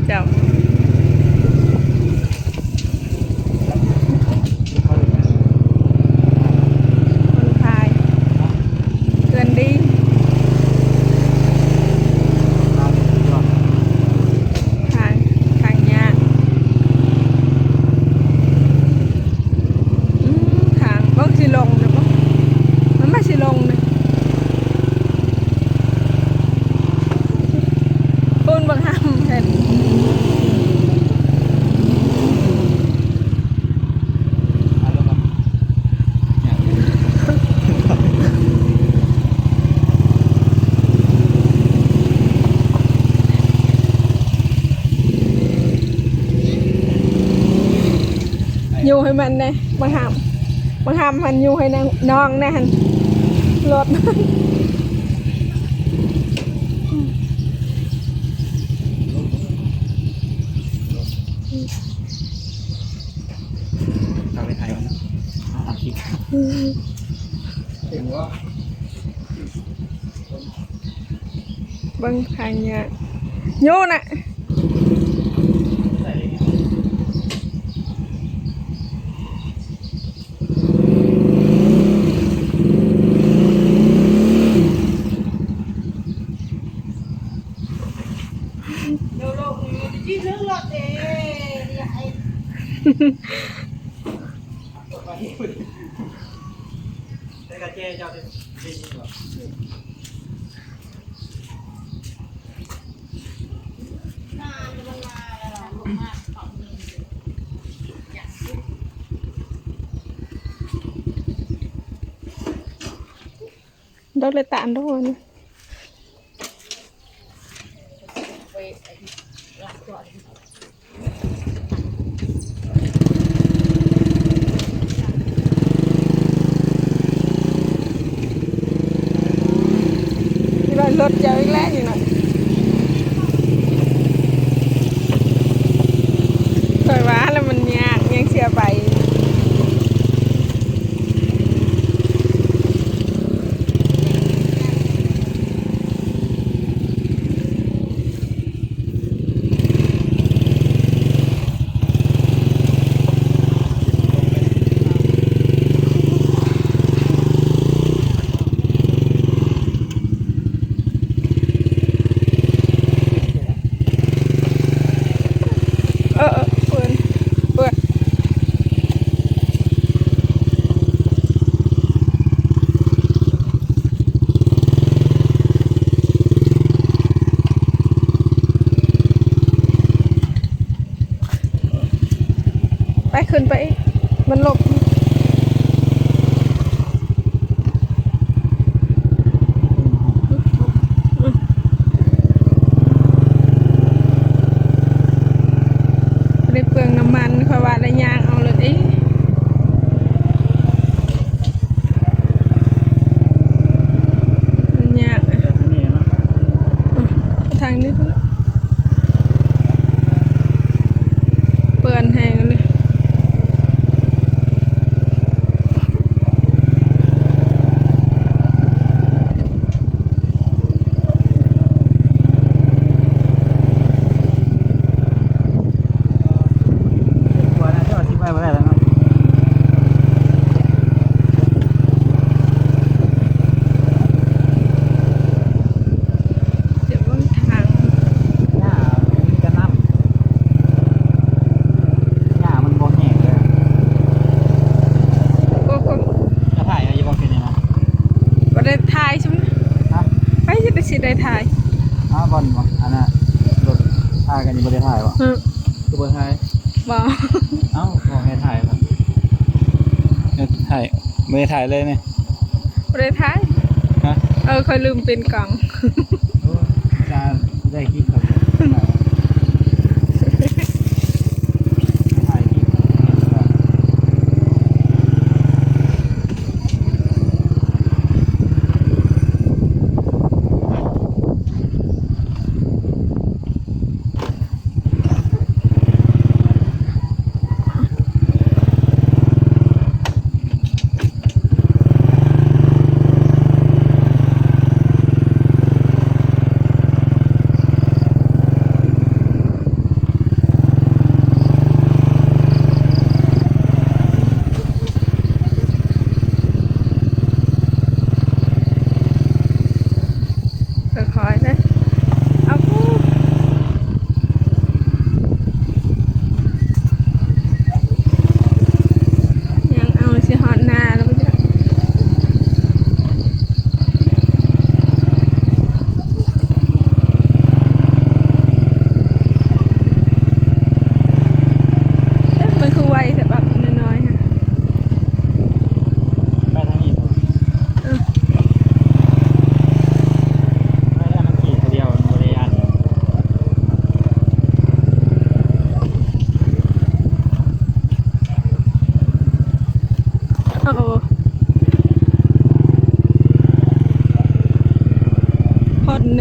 ເຈົ້າ ຜ່ອນຄາຍ ເພື່ອນດີ ທາງ ທາງຍາກ ອືມ ທາງ ເບິ່ງຊິລົງເດ້ບໍ່ ມັນມາຊິລົງເດ້ ປູນບັກຫຳເຫັນ ຢູ່ໃຫ້ມັນແດ່ ບັກຫຳ ບັກຫຳຫັ້ນ ຢູ່ໃຫ້ນາງ ນ້ອງແດ່ຫັ້ນ ລົດ ເອົາໄປຖ່າຍກ່ອນເນາະ ເອົາຄລິບ ເຫັນບໍ່? ເບິ່ງຂາຍາກຢູ່ນະ ໂດໂລກນີ້ມັນຊິຖືກລົດເດ້ ໃສ່ກະແຈເຈົ້າໄດ້ຍິນບໍ່? ດອກເລຕານ ດອກອັນນີ້. ຂີ່ລົດເຈົ້າອີກແລ້ວນີ້ນະ ຂ້ອຍວ່າແລ້ວມັນຍາກ ຍັງເສຍໄປ. ເອີ ເອີ ເພິ່ນ ເພິ່ນ ໄປ ຂຶ້ນໄປອີກ ມັນລົບ. ບໍ່ໄດ້ເປືອງນ້ຳມັນ ຂ້ອຍວ່າໄດ້ຍ່າງເອົາໂລດເດ້. ມັນຍາກ ທາງນີ້ພຸ້ນ ເປື້ອນແຮງເລີຍ. ດຽວເບິ່ງທາງ ຫຍ້າມີແຕ່ນ້ຳ ຫຍ້າມັນບໍ່ແຫ້ງເລີຍ. ໂອ້ໂຫ ຈະຖ່າຍຢູ່ບໍ່? ເປັນຫຍັງນະ? ບໍ່ໄດ້ຖ່າຍຊັ້ນ. ຮະ? ໃຜຊິໄດ້ ຊິໄດ້ຖ່າຍ? ອ້າວ ບ່ອນບໍ່ ອັນນ່າ ລົດ ຖ່າຍກັນຢູ່ ບໍ່ໄດ້ຖ່າຍບໍ່? ຮະ? ຄືບໍ່ຖ່າຍ? ບໍ່. ເອົ້າ ບອກໃຫ້ຖ່າຍບໍ່? ເອີ ຖ່າຍ ບໍ່ໄດ້ຖ່າຍເລີຍນີ້. ບໍ່ໄດ້ຖ່າຍ. ຮະ? ເອີ ຂ້ອຍລືມປິ່ນກ້ອງ. ໂອ້ ຈະໄດ້ຄລິບເຂົາ ຖ່າຍຄລິບ. ເ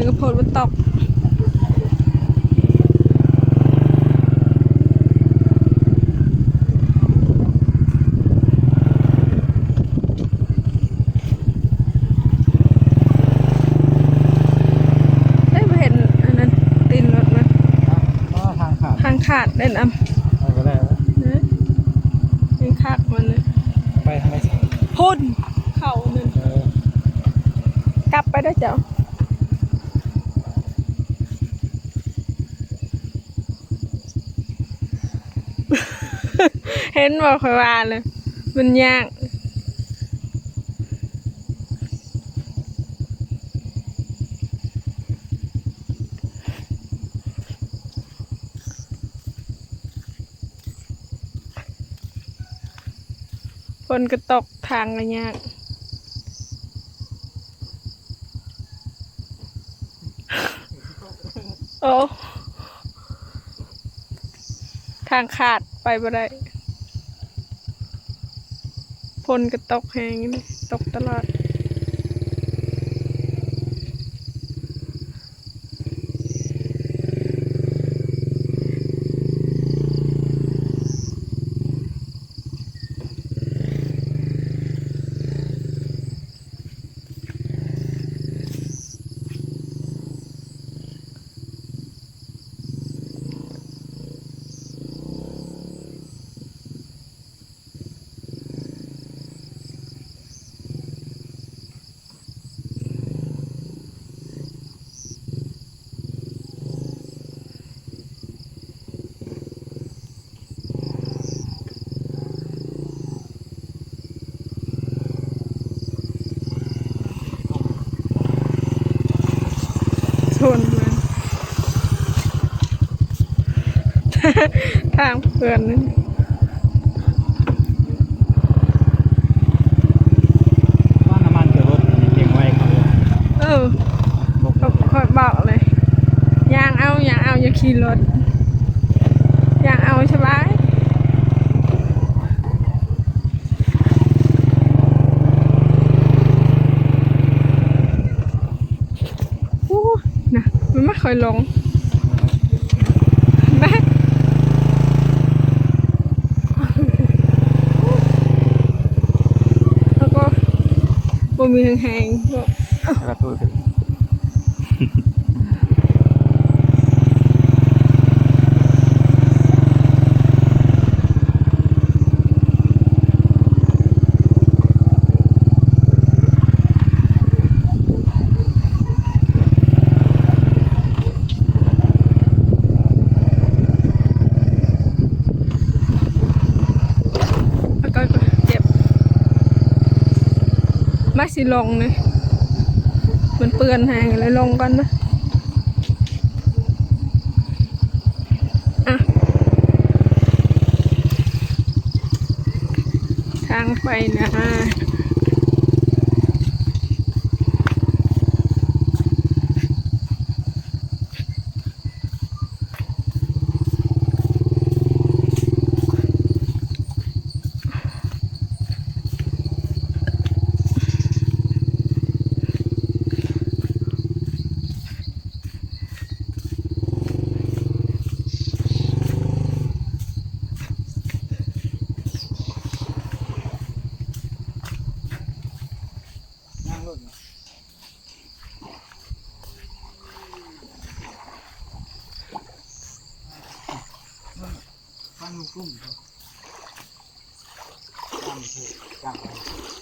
ກໍຝົນມັນຕົກ. ເອີ ບໍ່ເຫັນອັນນັ້ນ ຕີນລົດມັນ. ທາງຂາດ ທາງຂາດເດ້ນຳ. ເອີ ກໍໄດ້ ເອີ ຍັງຄັກມັນ. ໄປທາງໃດ? ພຸ້ນ ເຂົ້ານັ້ນ. ເອີ ກັບໄປເດີເຈົ້າ. ເຫັນບໍ່ ຂ້ອຍວ່າແລ້ວ ມັນຍາກ. ຝົນກໍຕົກ ທາງກໍຍາກ. ໂອ້ ທາງຂາດ ໄປບໍ່ໄດ້. ຝົນກໍຕົກແຮງຢູ່ນີ້ ຕົກຕະຫຼອດ. ຊົນມັນ ທາງເພື່ອນນີ້. ວ່ານ້ຳມັນຈະລົດ ເກັບໄວ້ເຂົາເລີຍ. ເອີ ຂ້ອຍບອກເລີຍ ຍ່າງເອົາ ຍ່າງເອົາ ຢ່າຂີ່ລົດ ຍ່າງເອົາສະບາຍ. ໂອ້ ນະ ມັນມາຄ່ອຍລົງ ແບກ ແລ້ວກໍບໍ່ມີແຮງໆ ແລ້ວກໍໂຕຂຶ້ນ. ອາກາດກໍເຈັບ ມາຊິລົງນີ້ ມັນເປື້ອນແຮງ ເລີຍລົງກ່ອນນະ. ອ່ະ ທາງໄປນາ.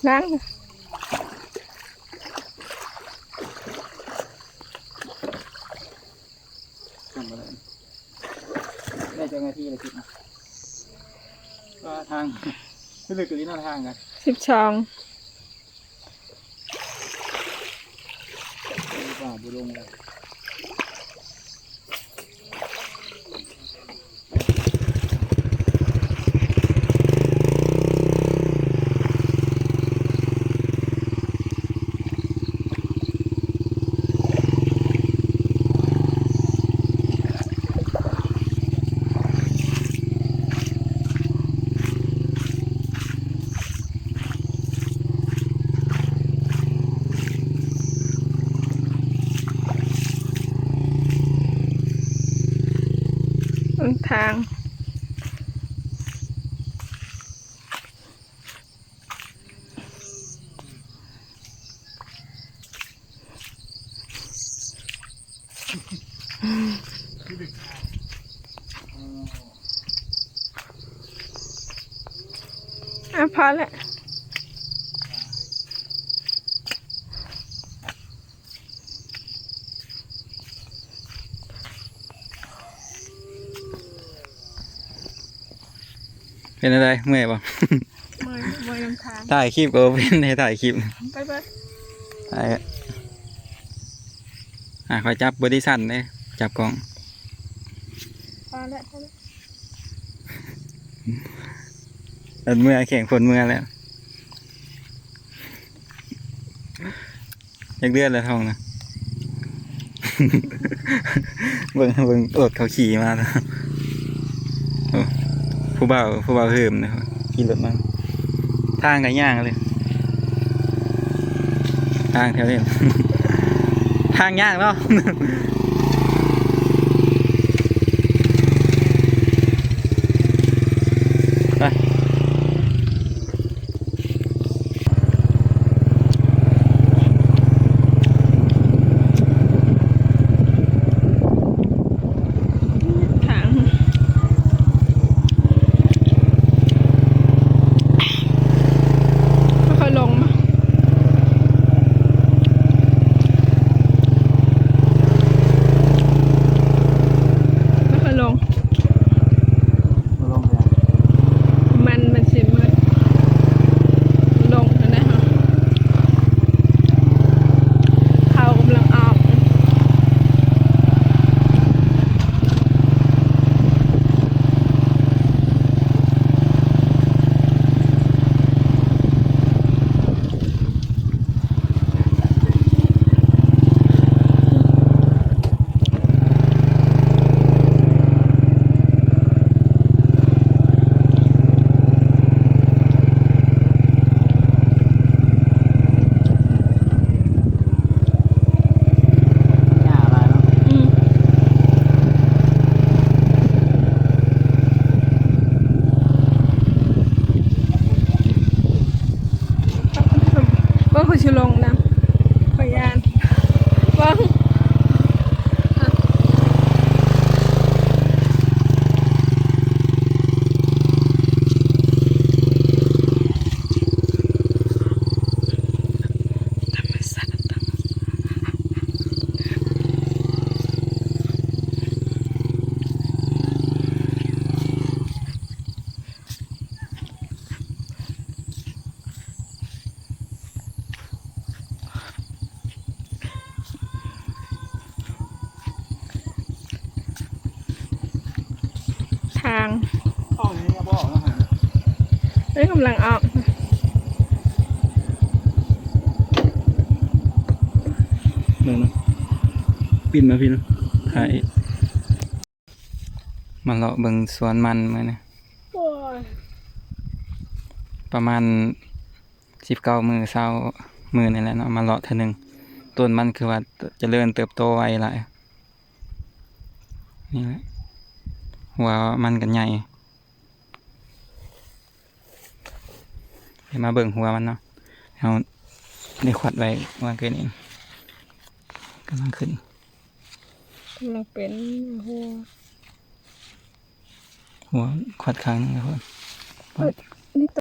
ລ້າງ ຈັ່ງບໍ່ໄດ້ ໄດ້ຈັກນາທີລະຄິດນະ ວ່າທາງ ຄືເລິກອີ່ຫຼີເນາະ ທາງນະ ສິບສອງ ວ່າບໍ່ລົງແລ້ວ. ແ ທາງ ອ່ະ ພໍແລ້ວ. ເປັນຈັ່ງໃດ ເມື່ອຍບໍ່? ເມື່ອຍ ເມື່ອຍນຳທາງ ຖ່າຍຄລິບກໍບໍ່ເປັນ ໃຫ້ຖ່າຍຄລິບ ໄປໆ ຖ່າຍ ອ່າ ຂ້ອຍຈັບບໍດີຊັນເດ້ ຈັບກ້ອງ ພໍແລ້ວ ພໍແລ້ວ ອັນເມື່ອແຂ່ງຝົນເມື່ອແລ້ວ. ຈັກເດືອນແລ້ວທ້ອງນະ? ເບິ່ງ ເບິ່ງລົດເຂົາຂີ່ມາ ໂອ້ ຜູ້ບ່າວ ຜູ້ບ່າວເຫີມນະ ຂີ່ລົດມາ ທາງກໍຍາກເລີຍ ທາງແຖວນີ້ ທາງຍາກເນາະ ໄປ. ທາງ ຄ່ອຍໆລົງມາ ຄ່ອຍໆລົງ. ມັນ ມັນຊິໝົດ ລົງຫັ້ນນະ ເຮົາ ເຂົາກຳລັງອອກ. ເບິ່ງ ຂ້ອຍຊິລົງນຳ ຂ້ອຍຢ້ານ ເບິ່ງ. ທາງ ເອີ ກຳລັງອອກ ເບິ່ງນະ ປິ່ນມາພີ້ນະ ຖ່າຍ ມາເລາະເບິ່ງສວນມັນມື້ນີ້ ໂອ້ຍ ປະມານສິບເກົ້າມື້ ຊາວມື້ນີ້ແຫຼະເນາະ ມາເລາະເທື່ອໜຶ່ງ. ຕົ້ນມັນຄືວ່າຈະເລີນເຕີບໂຕໄວຫຼາຍ ນີ້ແຫຼະ ຫົວມັນກໍໃຫຍ່. ໃຫ້ມາເບິ່ງຫົວມັນເນາະ ເຮົາໄດ້ຂວັດໄວ້ວ່າເກີດນີ້ ກຳລັງຂຶ້ນ ກຳລັງເປັນຫົວ ຫົວຂວັດຂ້າງໜຶ່ງແລ້ວພຸ້ນ ເອີ ນີ້ໂຕ